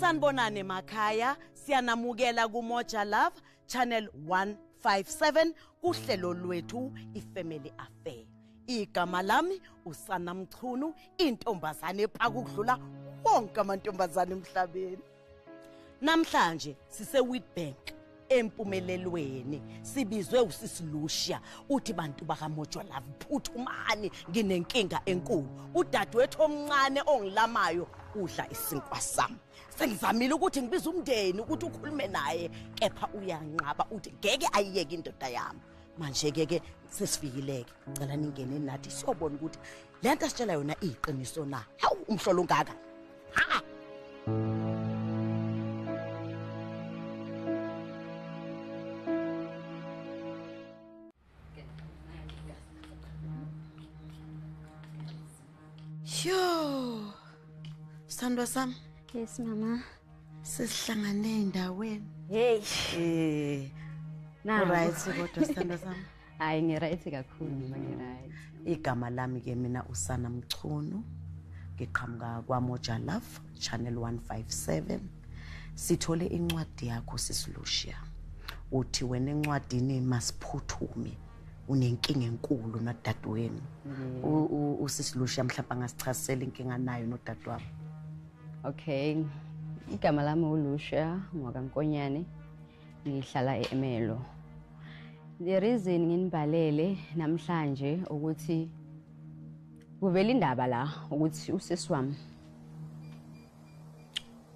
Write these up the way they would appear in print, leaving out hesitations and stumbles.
Sanibonani emakhaya, siyanamukela kuMoja Love Channel 157 kuhlelo lwethu iFamily Affair. Igama lami uSana Mchunu, intombazane ephaka ukudlula wonke amantombazane emhlabeni. Namhlanje sise Witbank empumelelweni, sibizwe usisi Lucia. Uthi bantu bakaMoja Love, phuthumani, nginenkinga enkulu. Udadewethu omncane ongilamayo udla isinkwa sami. Sengizamile ukuthi ngibize umndeni ukuthi ukhulume naye, kepha uyanqaba, uthi ngeke ayiyeke indoda yami. Manje ke ke sesifikileke, cela ningene nathi siyobona ukuthi le nto asitshela yona iyiqiniso na. Hawu, umhlolo ungaka. Ha! Sho. Sithandwa sami. Yes mama. Sesihlangane endaweni. Hey. Right kodwa sithandwa sami. Hayi ngiright kakhulu mama, ngiright. Igama lami ke mina uSana Mchunu. Ngiqhamuka kwaMoja Love Channel 157. Sithole incwadi yakho sisi Lucia. Uthi wena encwadini masiphuthume, unenkinga enkulu nodadewenu. Usisi Lucia mhlawumbe angasichazisela inkinga nayo nodadewabo. Okay. Igama lami uLucia ngwakaNkonyane, ngihlala eEmelo. The reason nginibhalele namhlanje ukuthi kuvela indaba la ukuthi usisi wami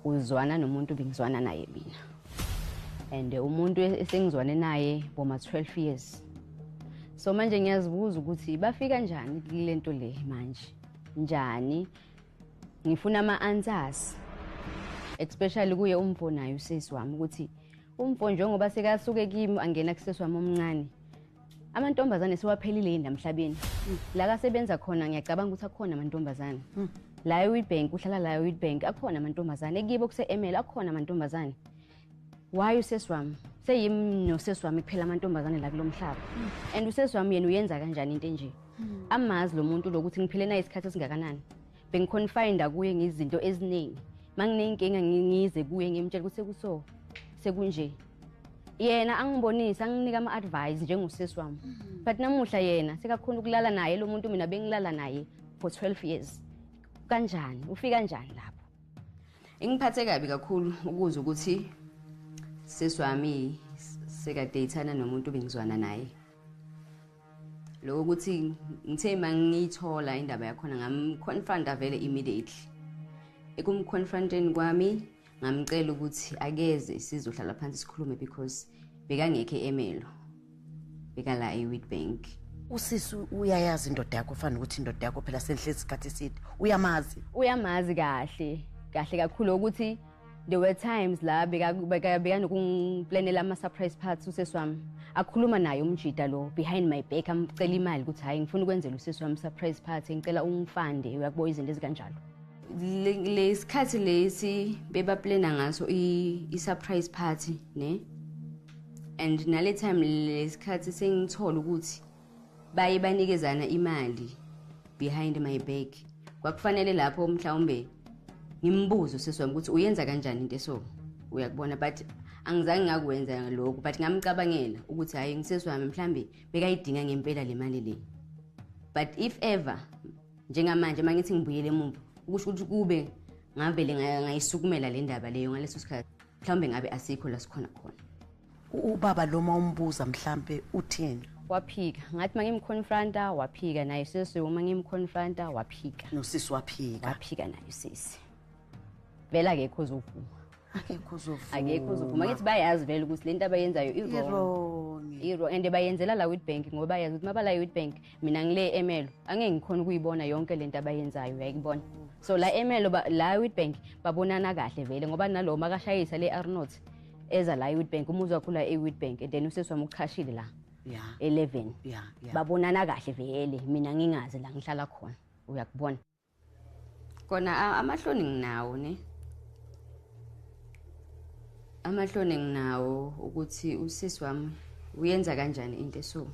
uzwana nomuntu bengizwana naye mina. And umuntu esengizwane naye boma 12 years. So manje ngiyazibuza ukuthi bafika kanjani kulento le manje? Njani? Ngifuna ama answers. Especially kuye umfo naye usisi wami ukuthi umfo njengoba sekasuke kimi angena kusisi wami omncane. Amantombazane siwaphelile yini emhlabeni? La kasebenza khona ngiyacabanga ukuthi akhona amantombazane. La eWitbank, uhlala la eWitbank, akhona amantombazane. Ekibo kuse ML akhona amantombazane. Why usisi wami? Seyimi nosisi wami kuphela amantombazane la kulomhlaba. And usisi wami yena uyenza kanjani into enje? Amazi lo muntu lokuthi ngiphile naye isikhathi esingakanani. Bengiconfined kuye ngezinto eziningi. Manginenkinga ngize kuye ngimtshela ukuthi sekuso sekunje. Yena angibonisa, anginika ama advice njengosisi wami. But namuhla yena sekakhona ukulala naye lo muntu mina bengilala naye for 12 years. Kanjani? Ufika kanjani lapho? Ingiphathe kabi kakhulu ukuzwa ukuthi sisi wami sekadeyithana nomuntu bengizwana naye. Lokho ukuthi ngithe mangiyithola indaba yakhona ngamconfronta vele immediately. Ekumconfronteni kwami ngamcela ukuthi akeze sizohlala phansi sikhulume because bekangekho eMelo. Bekala eWitbank. Usisi uyayazi indoda yakho, ufana ukuthi indoda yakho phela senhlezi isikhathi eside. Uyamazi? Uyamazi kahle, kahle kakhulu ukuthi there were times la bekanokungiplanela ama surprise parties usisi wami. Akhuluma naye umjida lo behind my back, amcela imali ukuthi hayi ngifuna ukwenzela usisi wami surprise party, ngicela ungifande, uyakuboya izinto ezikanjalo. Lesikhathi lesi bebaplana ngaso i surprise party ne, and nale time lesikhathi sengithola ukuthi baye banikezana imali behind my back. Kwakufanele lapho mhlawumbe ngimbuze usisi wami ukuthi uyenza kanjani into eso, uyakubona, but angizange ngakwenza lokho, but ngamcabangela ukuthi hayi ngisisi wami mhlambe bekayidinga ngempela le mali le. But if ever njengamanje mangithi ngibuyele emuva ukusho ukuthi kube ngavele ngayisukumela le ndaba leyo ngaleso sikhathi, mhlawumbe ngabe asikho la sikhona khona. Ubaba lo mawumbuza mhlambe uthini? Waphika. Ngathi mangimconfronta waphika naye sisi, uma ngimconfronta waphika. Nosisi waphika. Waphika naye sisi. Vele akekho ozovuma. Akekho ozovuma. Akekho ozovuma. Ngithi bayazi vele ukuthi le nto abayenzayo i-wrong. I-wrong. And bayenzela la Witbank ngoba bayazi ukuthi mabala Witbank mina ngile Emelo angeke ngikhona ukuyibona yonke le nto abayenzayo, uyayibona. So la Emelo la Witbank babonana kahle vele ngoba nalo makashayisa le Arnott eza la eWitbank, umuzi wakho la eWitbank, and then usisi wami uchashile la. 11. Babonana kahle vele mina ngingazi la ngihlala khona, uyakubona. Kona amahloni nginawo ne. Amahloni nginawo ukuthi usisi wami uyenza kanjani into eso.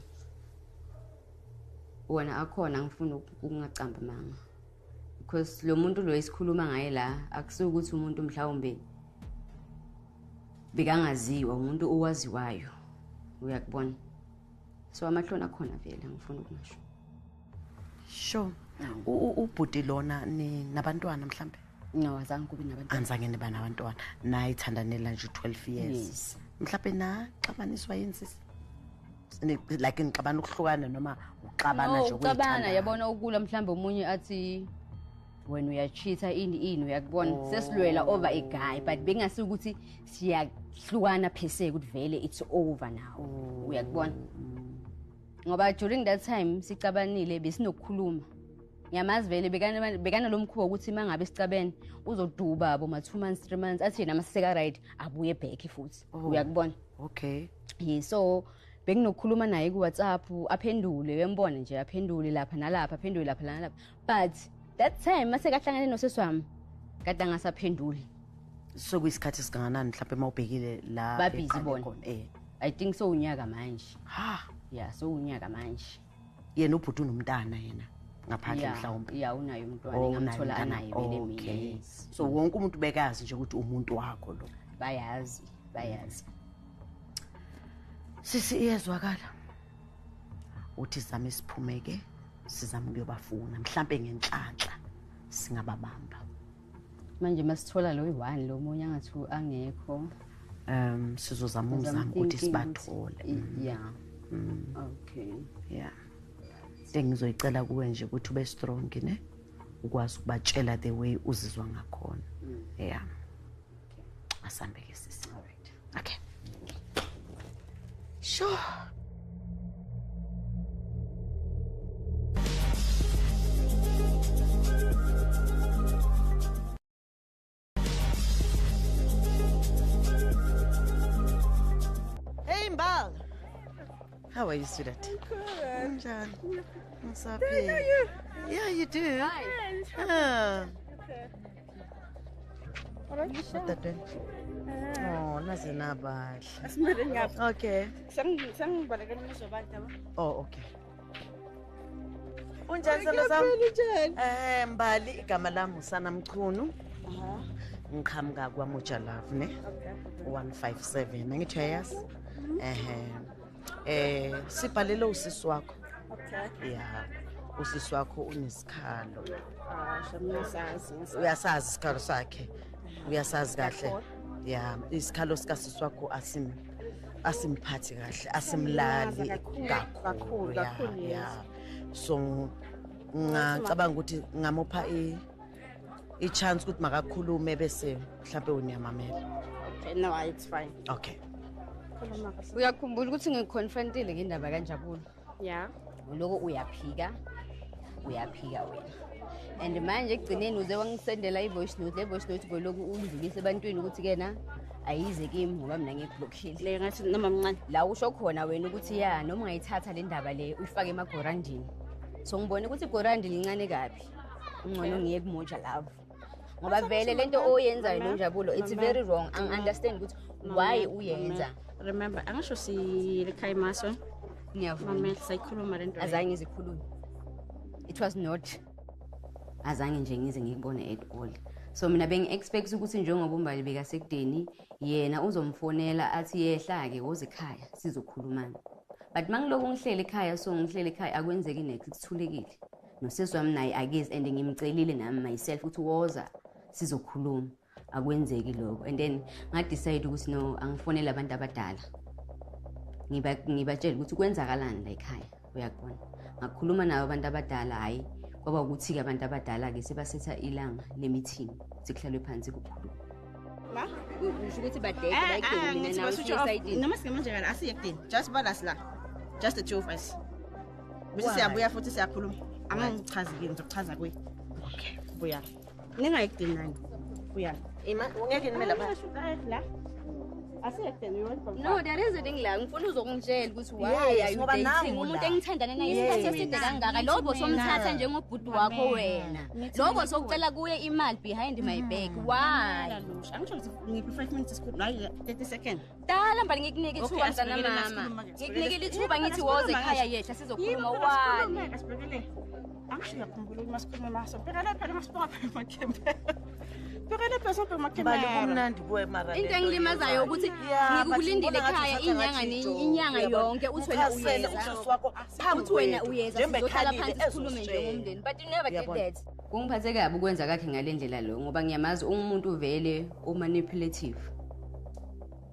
Wona akhona, ngifuna ukungacambi manga. Because lo muntu lo esikhuluma ngaye la akusukuthi umuntu mhlawumbe bekangaziwa, umuntu owaziwayo, uyakubona. So amahloni akhona vele, angifuni ukungasho. Sure. Ubhuti lona ni nabantwana mhlambe? No, azange kube nabantwana. Anzange niba nabantwana. Naye ithandanela nje 12 years. Yes. Mhlambe na xabaniswa yini sisi? Like nixabana ukuhlukana noma uxabana nje uxabana, ukuyithandana? Yabona ukula mhlambe omunye athi wena uyachitha ini ini, uyakubona. Sesilwela over a guy, but bengasi ukuthi siyahlukana phese ukuthi vele it's over now. Uyakubona? Ngoba during that time sicabanile besinokukhuluma. Ngiyamazi vele bekana lo mkhuba ukuthi mangabe sicabene uzoduba bo ma 2 months 3 months, athi yena maseka right abuye back futhi. Uyakubona? Okay. Yeah, so benginokukhuluma naye ku WhatsApp, aphendule, uyambona nje, aphendule lapha nalapha, aphendule lapha nalapha. But that time masekahlangane nosisi wami kade angasaphenduli. So kuyisikhathi singakanani mhlawumbe mawubhekile la Babhizi bona? I think so unyaka manje. Ha. Yeah, so unyaka manje. Yena ubhuti unomntana yena ngaphandle mhlawumbe. Yeah, unayo umntwana, ngamthola anaye vele mina. So wonke umuntu bekazi nje ukuthi umuntu wakho lo. Bayazi, bayazi. Sisi iyezwakala. Uthi sizame siphumeke, sizame ukuyobafuna mhlambe ngenhlanhla singababamba. Manje masithola lo yi-1 lo munye angathi angekho. Sizozama umzamo ukuthi sibathole. Yeah. Okay. Yeah. Sengizoyicela kuwe nje ukuthi ube strong ne, ukwazi ukubatshela the way uzizwa ngakhona. Yeah. Asambe ke sisi. All right. Okay. Sure. Hey Mbal. How are you, sweetheart? Good. Njani? What's up? I know you. Yeah, you do. Hi. Okay. What that doing? Oh, naze nabahle. Okay. Oh, okay. Unjani sithando sami? Mbali, igama lami uSana Mchunu. Ngiqhamuka kwaMoja Love ne. 157. Angithi uyayazi? Sibhalele usisi wakho. Okay. Yeah. Usisi wakho unesikhalo. Uyasazi isikhalo sakhe. Uyasazi kahle. Yeah, isikhalo sikasisi wakho asimphathi kahle, asimlali kakhulu. Yeah. So ngicabanga ukuthi ngamupha i chance ukuthi makakhulume bese mhlawumbe uniyamamela. Okay, no, it's fine. Okay. Uyakhumbula ukuthi ngiconfrontile ngendaba kaNjabulo? Yeah. Lokho uyaphika. Uyaphika wena. And manje ekugcineni uze wangisendela i-voice note, le voice note ngoloku undlulise ebantwini ukuthi kena ayize kimi ngoba mina ngikublockile. Le ngathi noma mncane. La usho khona wena ukuthi ya noma ungayithatha le ndaba le uyifake emagorandini. So ngibone ukuthi igorandi lincane kabi. Ungcono ngiye kuMoja Love. Ngoba vele lento oyenzayo noNjabulo it's very wrong. I understand ukuthi why uyenza. Remember angisho si lekhaya maso. Ngiyavuma. Mama sayikhuluma lento. Azange ngizikhulume. It was not. Azange nje ngize ngikubone at all. So mina bengi-expect ukuthi njengoba uMbali bekasekudeni yena uzomfonela athi yehla ke woze ekhaya sizokhulumana. But mangilokhu ngihlele ekhaya, so ngihlele ekhaya akwenzeki next, kuthulekile. Nosisi wami naye akezi and ngimcelile nami myself ukuthi woza sizokhuluma, akwenzeki lokho. And then nga-decide ukuthi no, angifonele abantu abadala. Ngibatshela ukuthi kwenzakalani la ekhaya, uyakubona. Ngakhuluma nabo abantu abadala, hayi kwaba ukuthi-ke abantu abadala-ke sebasetha ilanga le-meeting, sikuhlalwe phansi kukhuluma. Ma? Usho ukuthi badede bayigcine mina nawe usayidini. Noma singamanje kana asiye kudini. Just balance la. Just the two of us. Bese siyabuya futhi siyakhuluma. Angichazi kimi, ngizokuchaza kuye. Okay. Buya. Ningayi kudini nani. Buya. Ima ungeke nime lapha. La. No, there is a thing la. Ngifuna uzokungitshela ukuthi why are you dating umuntu engithandana naye isikhathi eside kangaka. Lobo somthatha njengobhuti wakho wena. Lobo sokucela kuye imali behind my back. Why? Angisho ukuthi ngiphi 5 minutes isikhulu, hayi 30 seconds. Dala mbali ngikunike ithuba mntana mama. Ngikunike ithuba ngithi woze ekhaya yehla sizokhuluma why? Asibhekele. Angisho uyakhumbula ukuthi masikhuluma maso. Bheka la phela masibonga phela makhembe. Into engilimazayo ukuthi ngikukulindile ekhaya inyanga inyanga yonke uthi wena uyeza. Uthi wena uyeza sizohlala phansi sikhulume njengomndeni. But you never did that. Kungiphathe kabi ukwenza kakhe ngale ndlela lo ngoba ngiyamazi umuntu vele o-manipulative.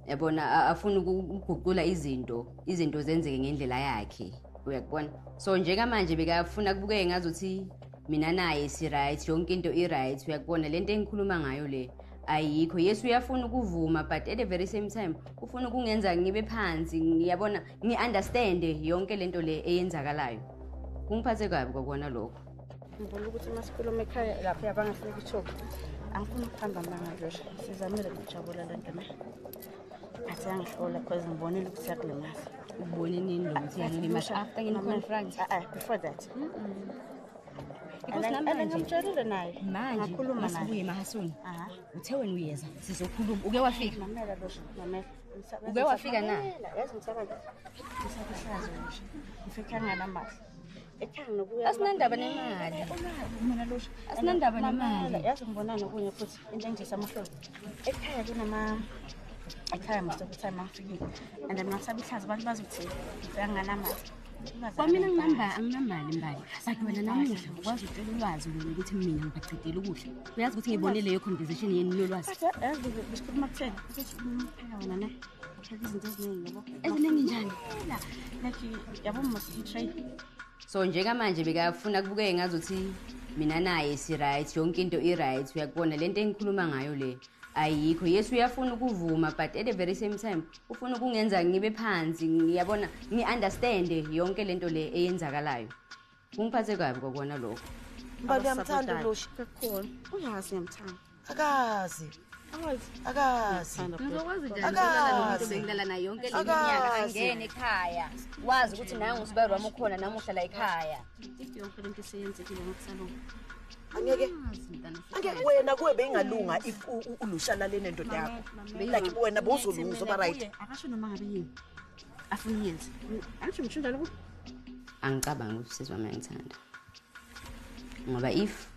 Yabona afuna ukuguqula izinto zenzeke ngendlela yakhe. Uyakubona? So njengamanje bekafuna kubukeke ngazuthi mina naye si right, yonke into i right. Uyakubona lento engikhuluma ngayo le ayikho. Yes uyafuna ukuvuma but at the very same time ufuna ukungenza ngibe phansi, ngiyabona ngi-understand yonke lento le eyenzakalayo. Kungiphathe kabi kwakona lokho. Ngibona ukuthi masikhuluma ekhaya lapha abangahleki ithuba. Angifuni ukuhamba manga nje. Sizamile ukujabula lento ne. Athi angihlola because ngibonile ukuthi yakulimaza. Ubone nini lo ukuthi yakulimaza after ngini-confront? Before that. Because namanje ngimtshelile naye. Manje masibuye mahasuni. Uthe wena uyeza sizokhuluma. Uke wafika? Mamela lo, mamela. Uke wafika na? Yazi ngisaba ngisakuhlaza nje. Ngifika nganamali. Asinandaba nemali. Asinandaba nemali. Yazi ngibona nokunye futhi into engizisa amahloni. Ekhaya kunama ekhaya most of the time angifikile. And I'm not sabihlaza abantu bazothi ngifika nganamali. Kwamina anginamali Mbali. But wena namuhla ukwazi ukutshela ulwazi wena ukuthi mina ngibachithela ukudla. Uyazi ukuthi ngibone leyo conversation yenu nolwazi. Yazi besikhuluma kutheni ukuthi phela wena ne izinto eziningi yabo. Eziningi njani? Like yabo must trade. So njengamanje bekafuna kubukeke ngazuthi mina naye si right, yonke into i right. Uyakubona lento engikhuluma ngayo le ayikho. Yes uyafuna ukuvuma but at the very same time ufuna ukungenza ngibe phansi, ngiyabona ngi-understand yonke lento le eyenzakalayo. Kungiphathe kabi kwakona lokho. Mbali uyamthanda uLosha kakhulu. Uyazi ngiyamthanda. Akazi. Akazi. Ngizokwazi njani ukulala nomuntu bengilala naye yonke le minyaka angene ekhaya. Wazi ukuthi nangu usibari wami ukhona namuhla la ekhaya. Yonke lento eseyenzekile ngokusalunga. Angeke. Angeke wena kuwe beyingalunga if uLusha lale nendoda yakho. Like wena bozolunga uzoba right. Akasho noma ngabe yini. Afuna uyenze. Angisho ngisho njalo. Angicabangi ukuthi usisi wami uyangithanda. Ngoba if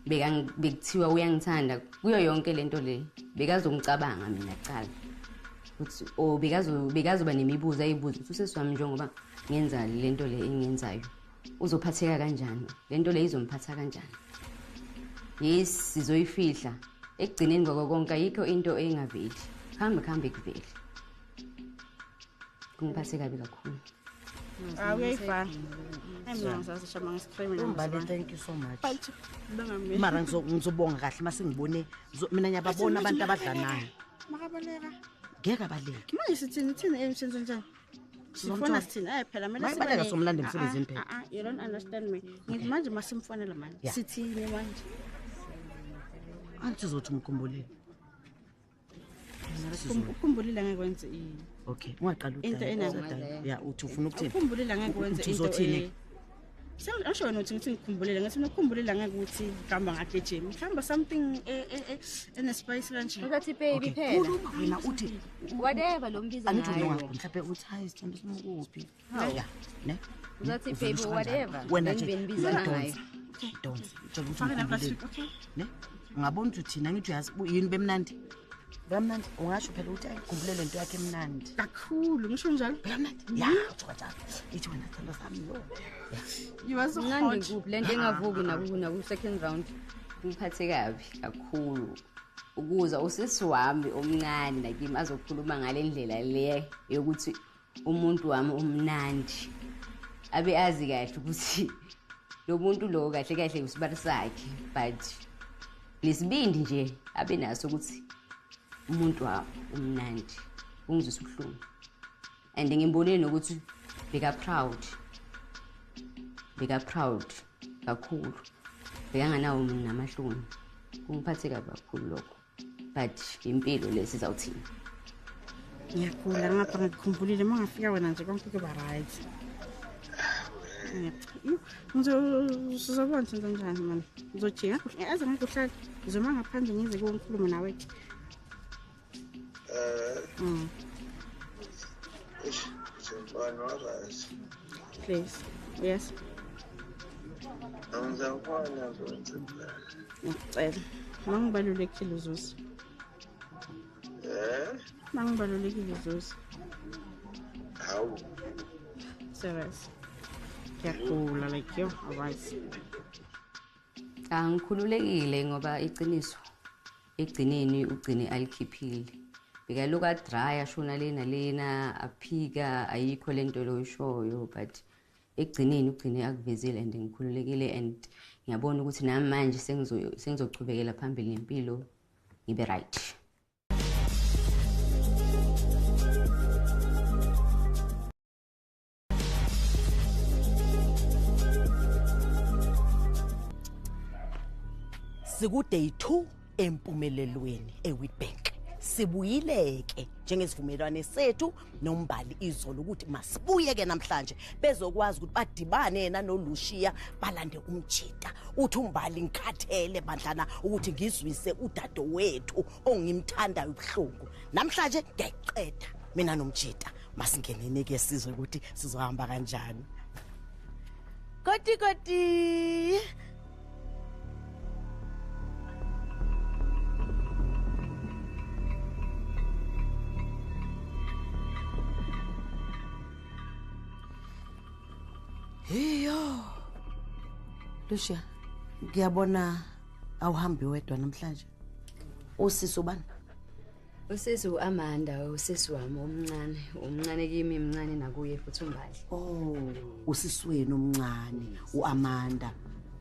bekuthiwa uyangithanda kuyo yonke lento le bekazongicabanga mina kuqala. Ukuthi oh bekazoba nemibuzo ayibuza ukuthi usisi wami njengoba ngenza lento le engiyenzayo uzophatheka kanjani? Lento le izomphatha kanjani? Yes sizoyifihla. Ekugcineni kwako konke ayikho into engaveli. Khambe kuvele. Kungiphathe kabi kakhulu. Uyayifana. Mbali thank you so much. Mara ngizobonga kahle mase ngibone mina ngiyababona abantu abadlanayo. Makabaleka. Ngeke abaleke. Manje sithini thina emsebenzini njani? Sifuna sithini? Phela mina sibaleka somlanda emsebenzini phela. You don't understand me. Ngithi manje masimfonela manje. Sithini manje? Anti uzothi umkhumbulile. Ukhumbulile ngeke wenze Okay, ungaqala uthi. Ya uthi ufuna ukuthini? Ukhumbulile ngeke wenze into. Uzothini? Sengisho wena uthi ngithi ngikhumbulile ngathi nokukhumbulile ngeke ukuthi mhlawumbe ngakhe gym. Mhlawumbe something ene spice kanje. Uzathi baby phela. Khuluma wena uthi whatever lo mbiza ngayo. Mhlawumbe uthi hayi sithando simukuphi. Ya, ne? Uzathi baby whatever. Wena nje bengibiza ngayo. Don't. Tshela ukuthi okay. Ne? Ungabona ukuthi thina ngithi uyazi yini bemnandi. Bemnandi ungasho phela ukuthi ayikhumbule lento yakhe emnandi. Kakhulu ngisho njalo. Bemnandi. Ya, uthi kanjalo. Ithi wena thando sami yo. You are so hot. Mnandi kuphi lento engavuki naku second round. Ngiphathe kabi kakhulu ukuza usisi wami omncane nakimi azokhuluma ngale ndlela le yokuthi umuntu wami umnandi. Abe azi kahle ukuthi lo muntu lo kahle kahle usibari sakhe but lesibindi nje abe naso ukuthi umuntu wami umnandi ungizwisa ubuhlungu. And ngimbonile nokuthi beka proud kakhulu. Bekanganawo namahloni. Kungiphathe kabi kakhulu lokho. But impilo lesizawuthini. Ngiyagula ngapha ngikukhumbulile uma ngafika wena nje konke kuba right. Ngizobona senza njani manje. Ngizojika aze ngikuhlala. Ngizoma ngaphandle ngize kukhuluma nawe. Please. Yes. Angizawubona zonke. Ngicela. Mangibalulekile Zuzu. Mangibalulekile Zuzu. Hawu. Serious. Ngiyagula like you, alright. Angikhululekile ngoba iqiniso egcineni ugcine alikhiphile. Bekaloku adry ashona lena lena aphika ayikho lento loyishoyo but ekugcineni ugcine akuvezile and ngikhululekile and ngiyabona ukuthi nami manje sengizochubekela phambili nempilo ngibe right. Siku day 2 empumelelweni eWitbank. Sibuyileke njengesivumelwano sethu noMbali izolo ukuthi masibuye ke namhlanje bezokwazi ukuthi badibane yena noLucia balande umjita. Uthi uMbali ngikhathele bandlana ukuthi ngizwise udadewethu ongimthandayo ubuhlungu. Namhlanje ngiyayiqeda mina nomjita. Masingenene ke sizwe ukuthi sizohamba kanjani. Koti koti. Heyo. Lucia, ngiyabona awuhambi wedwa namhlanje. Usisi ubani? Usisi uAmanda, usisi wami omncane, omncane kimi, mncane nakuye futhi uMbali. Oh, usisi wenu omncane, uAmanda.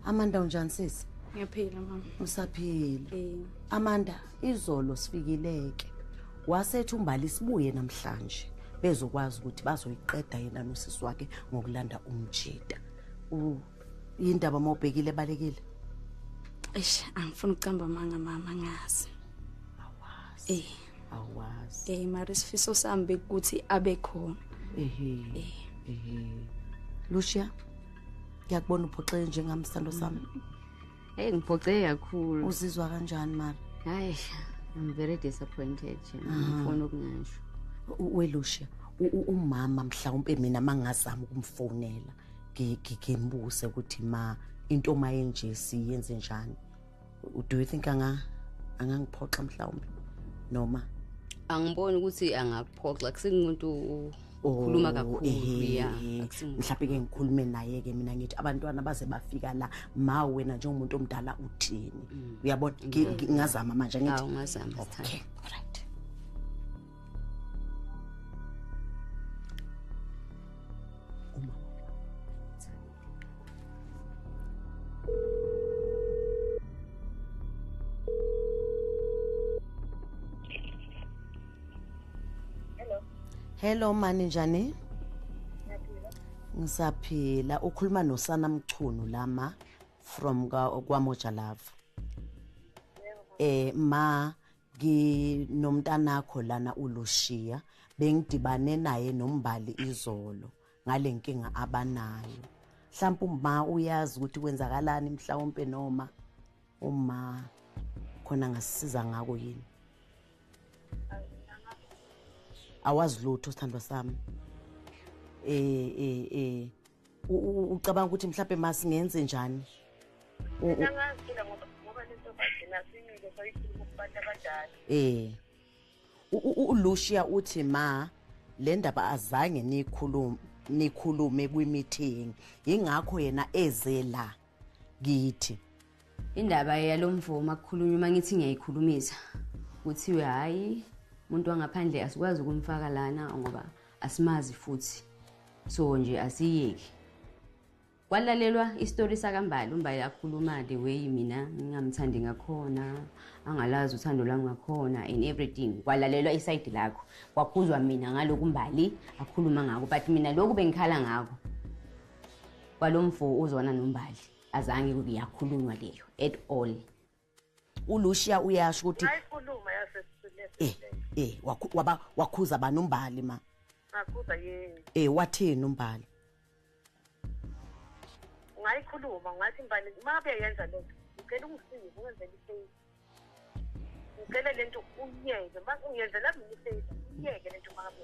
Amanda unjani sisi? Ngiyaphila mama. Usaphila. Amanda, izolo sifikileke. Wasethu uMbali sibuye namhlanje. Bezokwazi ukuthi bazoyiqeda yena nosisi wakhe ngokulanda umjita. Indaba mawubhekile balekile. Eish, angifuni ukucamba manga mama ngazi. Awazi. Awazi. Mara isifiso sami ukuthi abe khona. Ehe. Lucia, ngiyakubona uphoxeke njengami sithando sami. Hey, ngiphoxeke kakhulu. Uzizwa kanjani mara? Hayi, I'm very disappointed. Ngifuna ukungasho. WeLucia, umama mhlawumbe mina mangazama ukumfonela ngimbuze ukuthi ma into mayenje siyenze njani. Do you think angangiphoxa mhlawumbe noma angiboni ukuthi angakuphoxa? Kusengumuntu okhuluma kakhulu ya. Mhlawumbe ke ngikhulume naye ke mina ngithi abantwana baze bafika la ma wena njengomuntu omdala uthini. Uyabona ngingazama manje ngithi ungazama. Okay, alright. Hello mani njani? Ngisaphila. Ukhuluma noSana Mchunu lama from kwaMoja Love. Ma nginomntanakho lana uLucia bengidibane naye noMbali izolo ngale nkinga abanayo. Mhlawumbe uma uyazi ukuthi kwenzakalani mhlawumbe noma uma khona ngasisiza ngako yini? Awazi lutho sithandwa sami. Ucabanga ukuthi mhlawumbe masingenze njani? Ngingazila ngoba lento bagcina sinike sayikhuluma kubantu abadala. uLucia uthi ma le ndaba azange nikhulume kwi-meeting, ingakho yena eze la kithi. Indaba yalomvumo akukhulunywa uma ngithi ngiyayikhulumisa kuthiwe hayi umuntu wangaphandle asikwazi ukumfaka lana ngoba asimazi futhi, so nje asiyeki. Kwalalelwa isitori sakaMbali, uMbali akhuluma the way mina ngingamthandi ngakhona, angalazi uthando lwami ngakhona and everything. Kwalalelwa isayidi lakho, kwakhuzwa mina ngalokhu uMbali akhuluma ngakho, but mina lokhu bengikhala ngakho kwalomfo uzwana noMbali azange kuyakhulunywa leyo at all. uLucia uyasho ukuthi ayikhuluma yasesile. Wakhuza bani uMbali ma? Ngakhuza yena. Wathini uMbali? Ungayikhuluma ngathi Mbali mabe yenza lento ngicela ungisize ungenzele ifavor. Ngicela lento uyeke, ungiyenzela mina ifavor, uyeke lento mabe.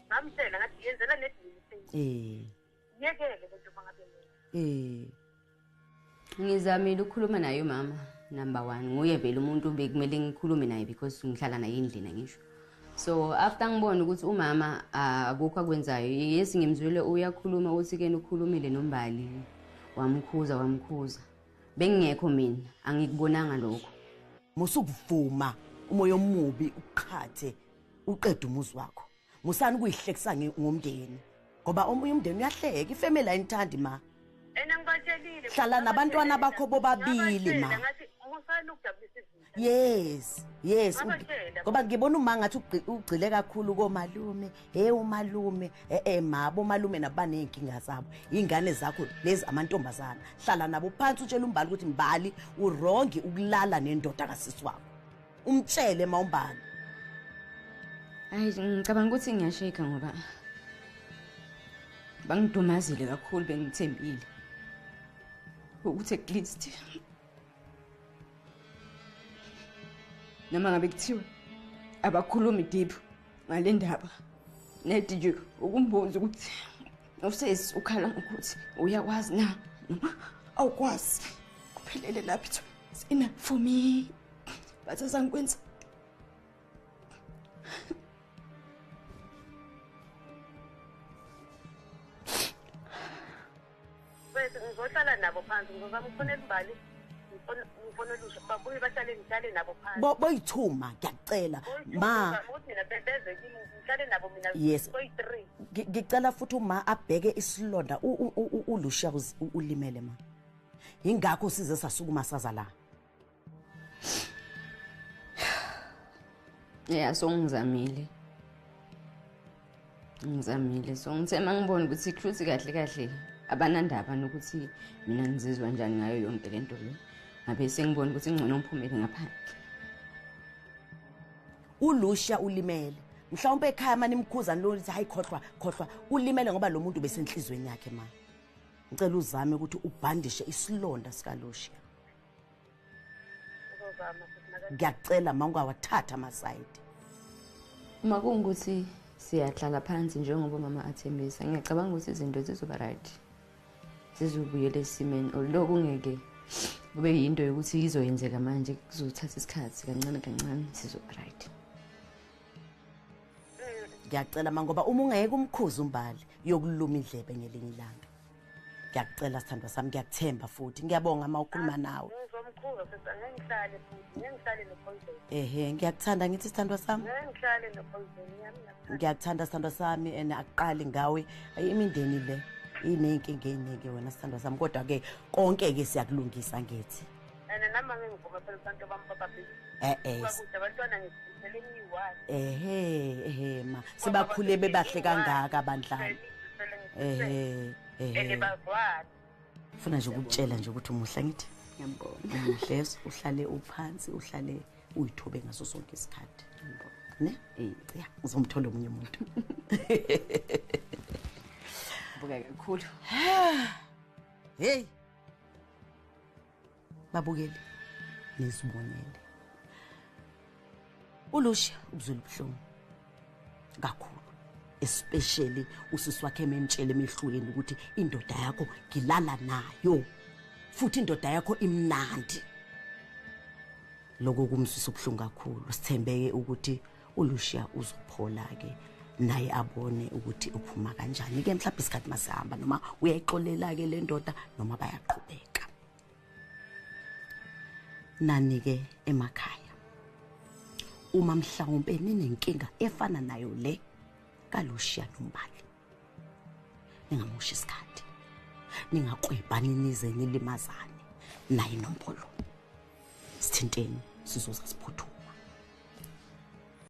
Ngamtshela ngathi yenzela nedini ifavor. Yekele lento mangabe. Ngizamile ukukhuluma naye mama number 1 nguye vele umuntu bekumele ngikhulume naye because ngihlala naye endlini ngisho. So after ngibona ukuthi umama akukho akwenzayo, yes ngimzwile uyakhuluma uthi ke ukhulumile noMbali wamkhuza. Bengingekho mina, angikubonanga lokho. Musukuvuma umoya omubi uqhathe uqede umuzi wakho. Musani kuyihlekisa ngomndeni ngoba omunye umndeni uyahleka, ifamily ayinithandi ma. Enangibatshelile. Hlala nabantwana bakho bobabili ma. Musani ukujabulisa izinto. Yes, yes. Ngoba ngibona uma ngathi ugcile kakhulu komalume, hey umalume, ma bomalume nabaneyinkinga zabo. Ingane zakho lezi amantombazana. Hlala nabo phansi utshela uMbali ukuthi Mbali uwrong ukulala nendoda kasisi wakho. Umtshele ma uMbali. Hayi ngicabanga ukuthi ngiyasheka ngoba bangidumazile kakhulu bengithembile. Ukuthi at least noma ngabe kuthiwa abakhulumi deep ngale ndaba, nedi nje ukumbuza ukuthi usesi ukhala ngokuthi uyakwazi na noma awukwazi, kuphelele lapho. It's enough for me. But asangikwenza. Bese ngizohlala nabo phansi, ngizozama ukufonela uMbali, ngifonela usho babuye bahlale ngihlale nabo phansi. Boyithuma ngiyacela ma. Ukuthi mina beze kimi ngihlale nabo mina boyi3. Ngicela futhi uma abheke isilonda uLucia ulimele ma. Ingakho size sasukuma saza la. Yeah, so ngizamile. So ngithe mangibona ukuthi kushuthi kahle kahle abanandaba nokuthi mina ngizizwa njani ngayo yonke lento le. Ngabe sengibona ukuthi ngcono ngiphumele ngaphandle. uLucia ulimele. Mhlawumbe ekhaya manje imkhuzana lo lithi hayi khohlwa ulimele ngoba lo muntu besenhlizweni yakhe ma. Ngicela uzame ukuthi ubhandishe isilonda sika Lucia. Ngiyacela ma ungawathatha amasayidi. Uma kungukuthi siyahlala phansi njengoba mama athembisa, ngiyacabanga ukuthi izinto zizoba right. Zizobuyela esimeni although kungeke kube yinto yokuthi izoyenzeka manje, kuzothatha isikhathi kancane kancane sizoba right. Ngiyacela ma ngoba uma ungeke umkhuze uMbali yokuluma indlebe ngelinye ilanga. Ngiyacela sithandwa sami, ngiyakuthemba futhi. Ngiyabonga ma ukhuluma nawe. Ngizomkhuza sisi, angeke ngihlale futhi, ngeke ngihlale nopoison. Ehe, ngiyakuthanda ngithi sithandwa sami. Ngeke ngihlale nopoison yami. Ngiyakuthanda sithandwa sami and akuqali ngawe. Imindeni le inenkinga eningi wena sithandwa sami, kodwa ke konke ke siyakulungisa ngithi. And nami angeke ngivume phela abantu bami bababili. Kude abantwana ngizithele ngiyi-one. Ehe ma sibakhule bebahle kangaka abandlana. Ehe. Funa nje ukutshela nje ukuthi umuhle ngithi. Ngiyabonga. Umuhle uhlale uphansi, uhlale uyithobe ngaso sonke isikhathi. Ne? Yeah, uzomthola omunye umuntu. Buka kakhulu. Hey. Babukeli nizibonele. uLucia ubuzula ubuhlungu kakhulu. Especially usisi wakhe emtshele emehlweni ukuthi indoda yakho ngilala nayo futhi indoda yakho imnandi. Lokho kumsisa ubuhlungu kakhulu. Sithembeke ukuthi uLucia uzophola ke naye abone ukuthi uphuma kanjani ke, mhlawumbe isikhathi masihamba noma uyayixolela ke le ndoda noma bayaqhubeka. Nani ke emakhaya, uma mhlawumbe ninenkinga efana nayo le kaLucia noMbali, ningamoshi isikhathi, ningakwebani nize nilimazane naye inombolo. Sithinteni sizoza siphuthume.